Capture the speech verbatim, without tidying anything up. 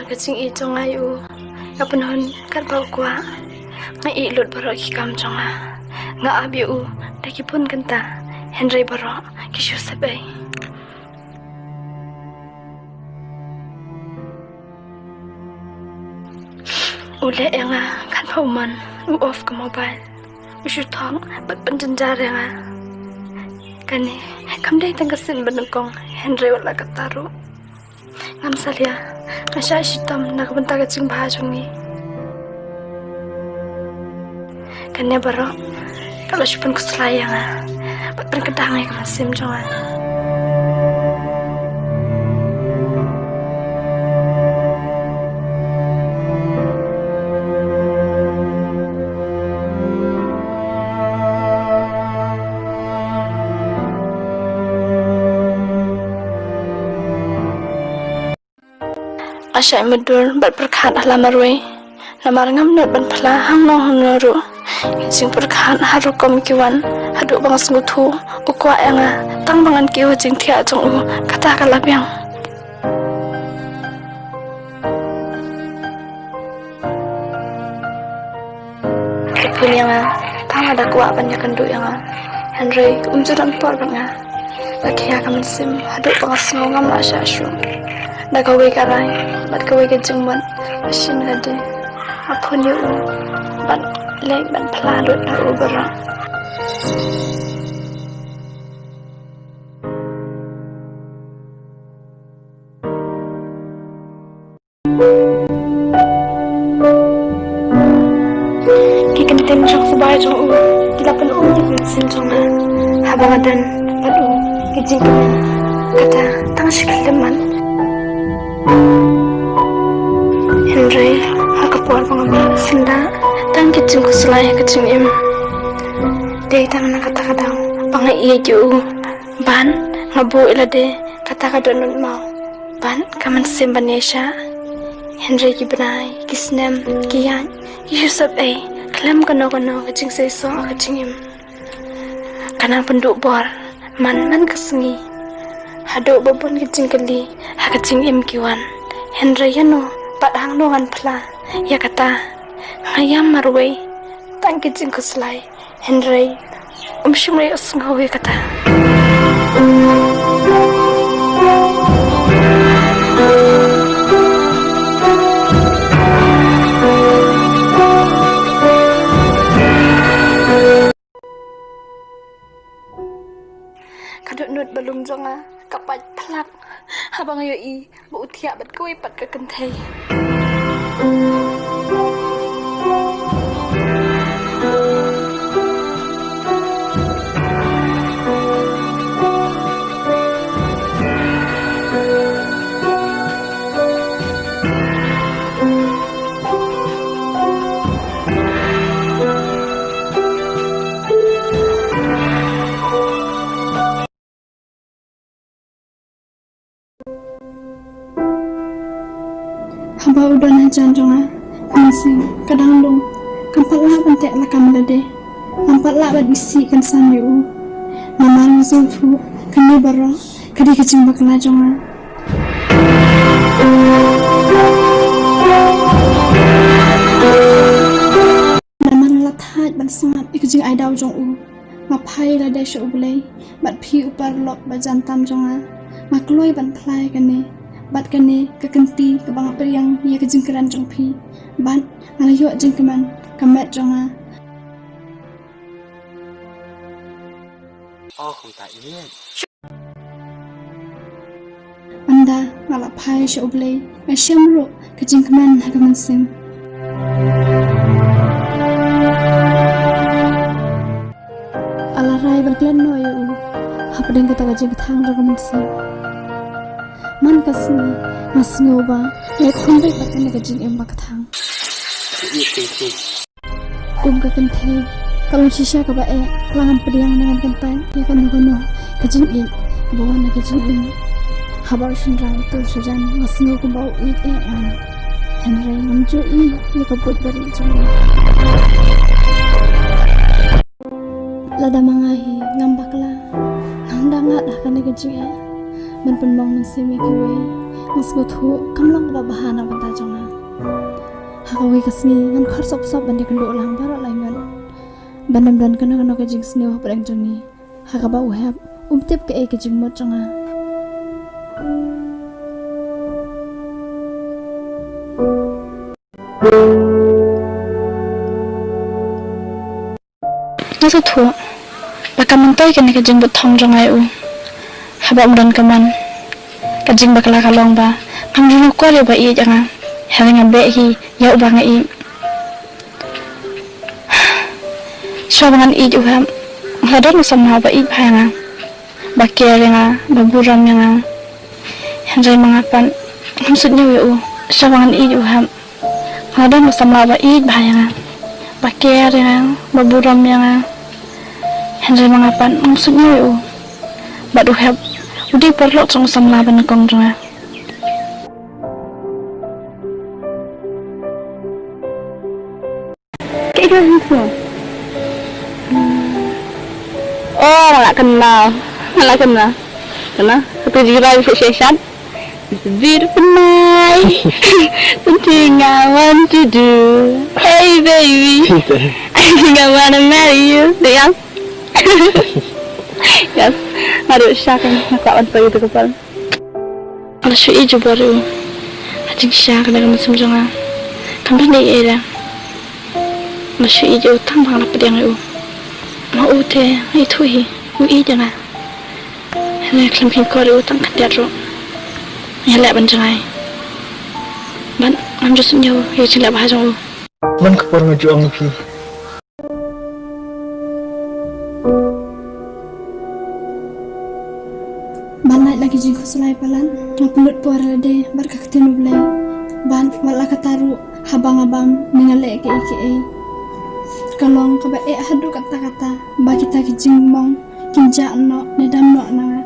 Ka jingïeit jong nga ïa u nga pynhun katba u kwah. Nga ïeh lut baroh ki kam jong nga. Nga ap ïa u da ki bun kynta, hynrei baroh ki shu sep ei. U leh ïa nga katba u mon, u off ka mobile, u shu thok bad pynjynjar ïa nga. Kane kam dei tang ka sien ba nyngkong, hynrei wat la katta ruh. Ngam salia, nga shah shitom na ka bynta ka jingbha jong ngi. Kane baroh ka la shu pynkhuslai ïa nga bad pynkyrdan ïa ka mynsiem jong nga. Nga shah mutdur bad pyrkhat ha la marwei, namar ngam nud ban phla hangno hangno ruh. Ki jingpyrkhat ha rukom ki wan haduh ba nga sngewthuh u kwah ïa nga tang ba ngan kiew ha jingthiah jong u, kata ka la biang. Ka pynïa nga tang lada kwah ban ïakynduh ïa nga, hynrei um ju don por bad nga. La khia ka mynsiem haduh ba nga sngew ngam lah shah shuh. Da kawei ka rai bad kawei ka jingmut, ka shin ka de, nga phone ïa u bad leit ban phla lut ha u baroh. Ki kyntien jong sbai jong u ki la pynum ïa ka mynsiem jong nga. Haba nga don bad u, ki jingkmen kata tang shi khyllipmat. Hynrei ha ka por ba nga mih syndah, tang ki jingkhuslai ha ka jingim. Dei tang na kata ka daw ba nga ïeit ïa u bad nga buh ïa lade, kata ka dohnud maw bad ka mynsiem ban ïaishah. Hynrei ki bnai, ki snem, ki ïaid, ki shu sep ei khlem kano kano ka jingseisoh ha ka jingim. Ka nang pynduh bor man man ka sngi, haduh ba bun ki jingkylli ha ka jingim ki wan. Hynrei ïano bad hangno ngan phla ïa kata? Nga ïam marwei, tang ki jingkhuslai. Hynrei um shym la ïohsngew ïa kata. Ka dohnud ba lum jong nga ka pait phlak haba nga ïohi ba u thiah bad kawei pat ka kynthei. Haba u don hajan jong nga, ka mynsiem ka dang lung. Kam pat lah ban teh lakam lade, kam pat lah ban isih kynsan ïa u. Namar nga sngewthuh kane baroh ka dei ka jingbakla jong nga. Namar nga la thait ban sngap ïa ka jingai daw jong u. Nga phai lade sha U Blei bad phi u paralok ba jan tam jong nga. Nga kloi ban phla ïa kane bad kane ka kynti kaba nga pdiang ïa ka jingkren jong phi. Bad nga la ïoh jingkmen ka met jong nga. Oh, kumta ïeit. Ynda nga la phai sha U Blei, nga shem ruh ka jingkmen ha ka mynsiem. Nga la rai ban klet noh ïa u hapdeng kata ka jingkthang jong ka mynsiem. Man ka sngi nga sngew ba nga ïakhun beit bad kane ka jingim ba kthang. Ïeit, ïeit, ïeit. Kum ka kynthei ka long shisha kaba eh, la ngan pdiang ne ngan kyntait ïa kano kano ka jingïeit. Ba wan na ka jingim, haba u shynrang u tur sha jan, nga sngew kumba u ïeit eh ïa nga. Hynrei ngam ju i ïa ka buit barieh jong u. Lada ma nga hi ngam bakla, ngam da ngat ha kane ka jingeh ban pynmong mynsiem ïa kiwei. Nga sngewthuh kam long kaba bha na ka bynta jong nga. Ha kawei ka sngi ngan khor sop sop ban ïakynduh lang baroh lai ngut. Ban ym don kano kano ka jingsniew hapdeng jong ngi. Ha kaba u hep um tip kaei ka jingmut jong nga. Nga sngewthuh ba ka myntoi kane ka jingbthong jong nga ïa u, haba um don ka mon. Ka jingbakla ka long ba ngam ju kwah ïa u ba ïeit ïa nga, hynrei nga beh hi ïa u ba nga ïeit. Shuwa ba ngan ïeit u hep, nga la don u samla ba ïeit bha ïa nga, ba care ïa nga, ba burom ïa nga. Hynrei ma nga pat ngam suidñiew ïa u. Shuwa ba ngan ïeit u hep, nga la don u samla ba ïeit bha ïa nga, ba care ïa nga, ba burom ïa nga. Hynrei ma nga pat ngam suidñiew ïa u. Bad u hep u dei paralok jong u samla ba nyngkong jong nga. Kaei ka hynñiew? Oh, nga la kynmaw. Nga la kynmaw. Kynmaw. Kata ka jingrwai ba shisha shisha. It's a beautiful night. Something I want to do. Hey baby. I think I wanna marry you. Dei ïa? Yes. Nga ruh shisha nga kwah ban poi ïa kata ka por. Nga la shu ïeit jubor ïa u. Ha jingshisha kane ka mynsiem jong nga kam don ei ei ruh. Nga la shu ïeit ïa u tang ba nga la pdiang ïa u. Ma u te nga ithuh hi u ïeit ïa nga. Hynrei khlem kheiñkor ïa u tang khyndiat ruh nga leh ban jngai. Bad ngam ju suidñiew ïa ka jingleh bha jong u. Man ka por nga ju ong ïa phi. Ban lait na ki jingkhuslai palat nga pynlut por ïalade bad ka ktien U Blei. Bad wat la katta ruh haba nga bam ne nga leh kaei kaei, ka long kaba eh haduh katta katta ba kita ki jingmong kin jah noh ne dam noh na nga.